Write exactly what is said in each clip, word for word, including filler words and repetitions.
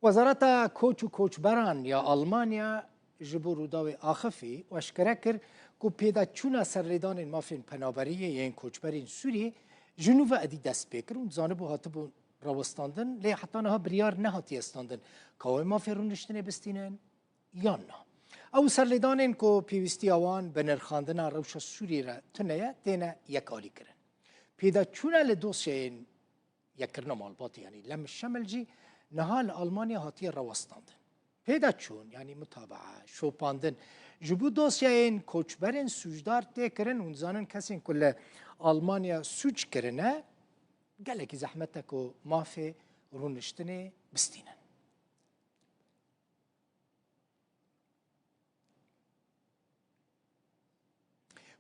Wezareta Koç û Koçberan ya Almanya ji bo Rûdawê axifî û eşkere kir ku pêdaçûna serlêdanên mafên penaberiyê yên koçberên Sûriyê ji nû ve êdî dest pê kir û dizanibû hatibû rawestandin, lê heta niha biryar nehatiye standin ka wê mafê rûniştinê bistînin yan na. Ew serlêdanên ku pêwîstiya wan bi nirxandina rewşa Sûriyê re tune ye, têne yekalîkirin. Pêdaçûna li dosyayên yekirina malbatê, yanî Lem Şemil jî niha li Almanya hatiye rawestandin. Pêdaçûn, yanî mutabaa, şopandin, ji bo dosyayên koçberên sûcdar tê kirin û dizanin kesên ku li Almanya sûc kirine, gelekî zehmet e ku mafê rûniştinê bistînin.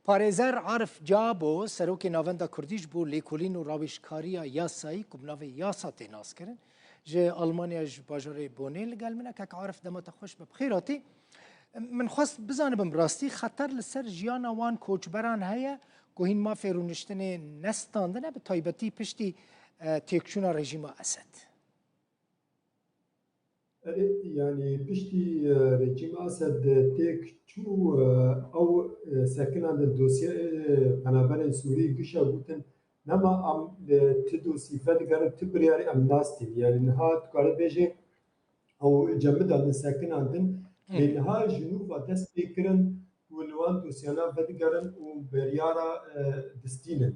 Parêzer Arif Cabo, serokê Navenda Kurdî ji bo lêkolîn û rawêjkariya yasayî ku bi navê YASA tê naskirin, ji Almanya ji bajarê Bonê li gel min e. Kek Arif, dema te xweş be, bi xêr hatî. Min xwest bizanibim, rastî xeter li ser jiyana wan koçberan heye ku hîn mafê rûniştinê nestandine, bi taybetî piştî, e, têkçûna rejîma Esed? Erê, yanî piştî, e, rejîma Esed têk çû, e, ew, e, sekinandin dosyê, e, penaberên Sûrî gişa gotin, nema em, e, ti dosî vedigerin, ti biryarî em nastîn. Yanî niha dikare bêje ew cemidandin, sekinandin, lê niha ji nû ve dest pê kirin ku li wan dosyana vedigerin û biryara, e, distînin.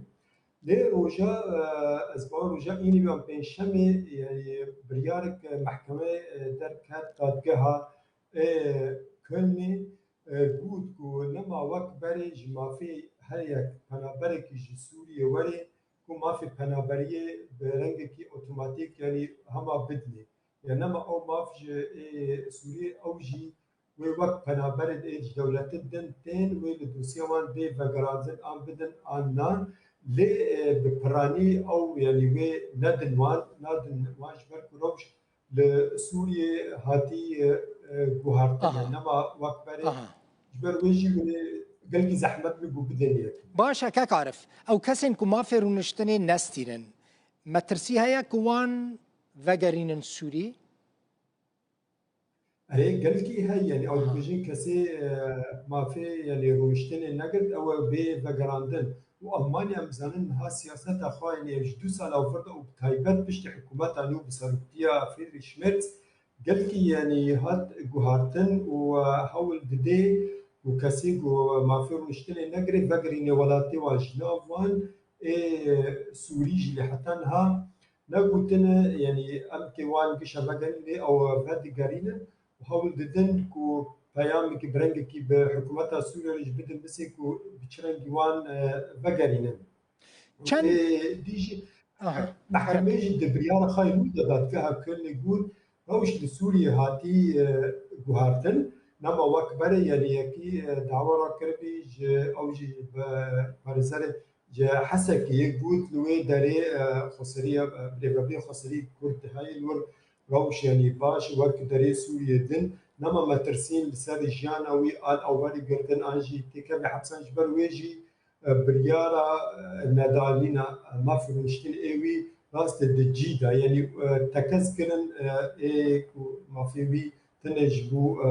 Lê roja, e, ez bawer roja înî yan pêncşemê, e, biryarek, e, mehkemeyê, e, derket dadgeha, e, Kölnê, e, got ku nema wek berê ji mafê her yek penaberekî ji Sûriyê werê ku mafê penaberiyê bi rengekî otomatîk, yanî hema bidinê. Ya nema ew maf ji ê Sûriyê ew jî wê wek penaberên ê ji dewletê din tên, wê li dosya wan bê vegerandin an bidin an na, lê, e, bi piranî ew, yanî wê nedin wan, nadin wan ji ber ku rewş li Sûriyê hatî, e, e, guhartin. Aha. Nema wek berê. Aha. Ji ber wê jî wê gelkî zehmet bû ku bidin yek. Baş e, kek Arif. Ew kesên ku mafê rûniştinê nestînin, metirsî heye ku wan vegerînin Sûrî? Erê, gelkî heye, yanî ew dibêjin kesê, e, mafê, yanî rûniştinê negirt, ew ê bê vegerandin. Û Almanya, em zanin, niha siyaseta xwe, yanî ev ji du sala vir de û bi taybet piştî hikûmeta nû bi seroktiya Friedrich Merz, gelkî, yanî hat guhartin û, e, hewl dide ku kesê ku mafê rûniştinê negire, vegerîne welatê wan. Ji nav wan ê Sûrî jî, lê heta niha negotine, yanî em kê wan gişa vegerîn, lê ew vedigerînin û hewl didin ku peyamekî bi rengekî bi hikûmeta Sûriyê re jî bidin, bisê ku bi çi rengî wan, e, vegerînin. Çend Ê, dî jî Aha. mehkemê jî di biryara xwe yê nû de dadgeha Kölnê got, rewş li Sûriyê hatî, e, guhartin, nema wek berê, yanî yekî, e, dawa rakiribî ji ew jî bi parêzerê ji Hesekê got, li wê derê, e, xweseriya, e, birêvebirê xweserî Kurd heye, li wir rewş, yanî baş, wek derê Sûriyê din, nema metirsîn li ser jiyana wî an ew werî girtin an jî têkevê hepsan, ji ber wê jî, e, biryara, e, nedanîna, e, maf rûniştin ê wî rast e di cî de, yanî, e, tekez kirin, e, ê ku mafê wî tune ji bo, e,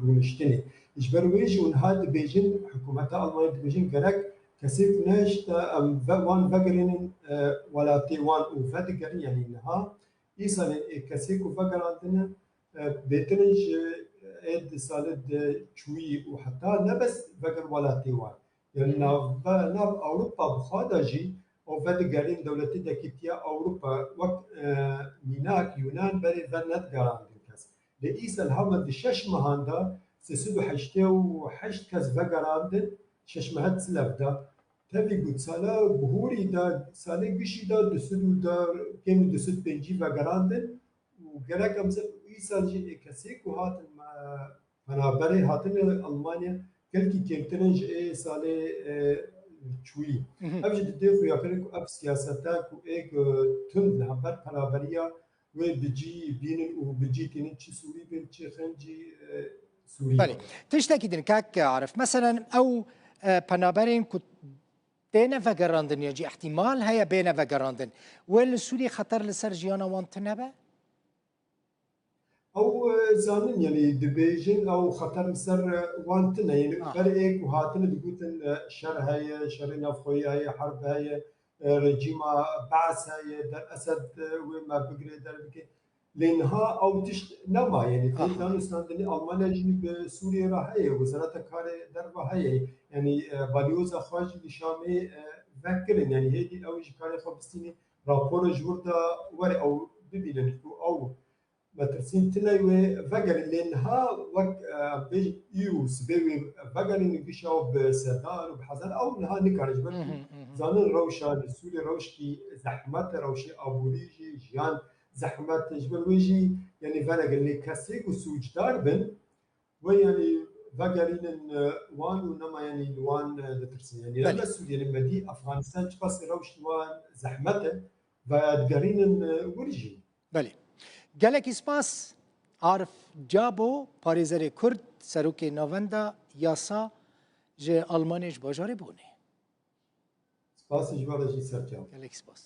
rûniştinê. Ji ber wê jî û niha dibêjin, hikûmeta Almanyê dibêjin gerek kesê ku nehişte em ve, wan vegerînin, e, welatê wan û vedigerin, yanî niha îsalên ê kesê ku vegerandine, e, bêtir in ji ê di salê di çûyî û heta ne bes veger welatê wan. Yanî navbe-, nav Ewropa bi xwe de jî ew vedigerîn dewletê dekîtiya Ewropa wek, e, mînak Yunan berê venedigerandin kes. Lê îsal hema di şeş mehan de sê sed û heştê û heşt kes vegerandin, şeş mehê di silev de. Tevî got sala bihorî de, salê gişî de du sed û de, kêm du sed pêncî vegerandin û gerek em zin îsal jî ê kesê ku hatin me, penaberê hatine Almanya gelkî kêmtir in ji ê salê, e, çûyî. Mhm. Ev jî didê xuyakirin ku ev siyaseta ku ê ku tund li hember penaberiya wê bi cî bînin û bi cî tînin çi Sûrî bin, çi xincî, e, Sûrî Belê. bin. Tiştekî din, kak Arif, meselen ew, e, penaberên ku têne vegerandin ya jî ihtimal heye bêne vegerandin, wê li Sûriyê xeter li ser jiyana wan tune be? Ew e, zanin, yanî dibêjin ew xeter li ser e, wan tune. Yanî Ah. ber ê ku hatine digotin e, şer heye, şerê navxweyî heye, herb heye, e, rejîma Be'es heye, der Esed e, wê me bigire, derbike. Lê niha ew tişt nema, yanî Aha. vê danûstandinê Almanya jî bi Sûriyê re heye, Wezareta Karê Derve heye. Yanî e, balyoza xwe jî li Şamê e, vekirin. Yanî hêdî ew jî karê xwe bistînê, rapora ji wir de were ew bibînin ku ew metirsîn tune wê vegerin. Lê niha wek e, bêj î û sibê wê vegerin û gişa û bi sedan û bi hezar ew niha nikare ji ber ku Mhm, mhm. zanin rewşa li Sûriyê rewşkî zehmet e, rewşê aborî jî, jiyan zehmet e. Ji ber wê jî yanî venegirin. Lê kesê ku sûcdar bin, wê yanî vegerînin e, wan û nema yanî li wan e, ditirsin. Yanî Belê. ne Sûriyê, li me dî Efxanistan çiqasî rewş li wan zehmet e, vedigerînin e, wir jî. Belê. Gelekî spas Arif Cabo, parêzerê Kurd, serokê Navenda Yasa ji Almanê ji bajarê Bonê. Spasî ji we re jî, serçav. Gelekî spas.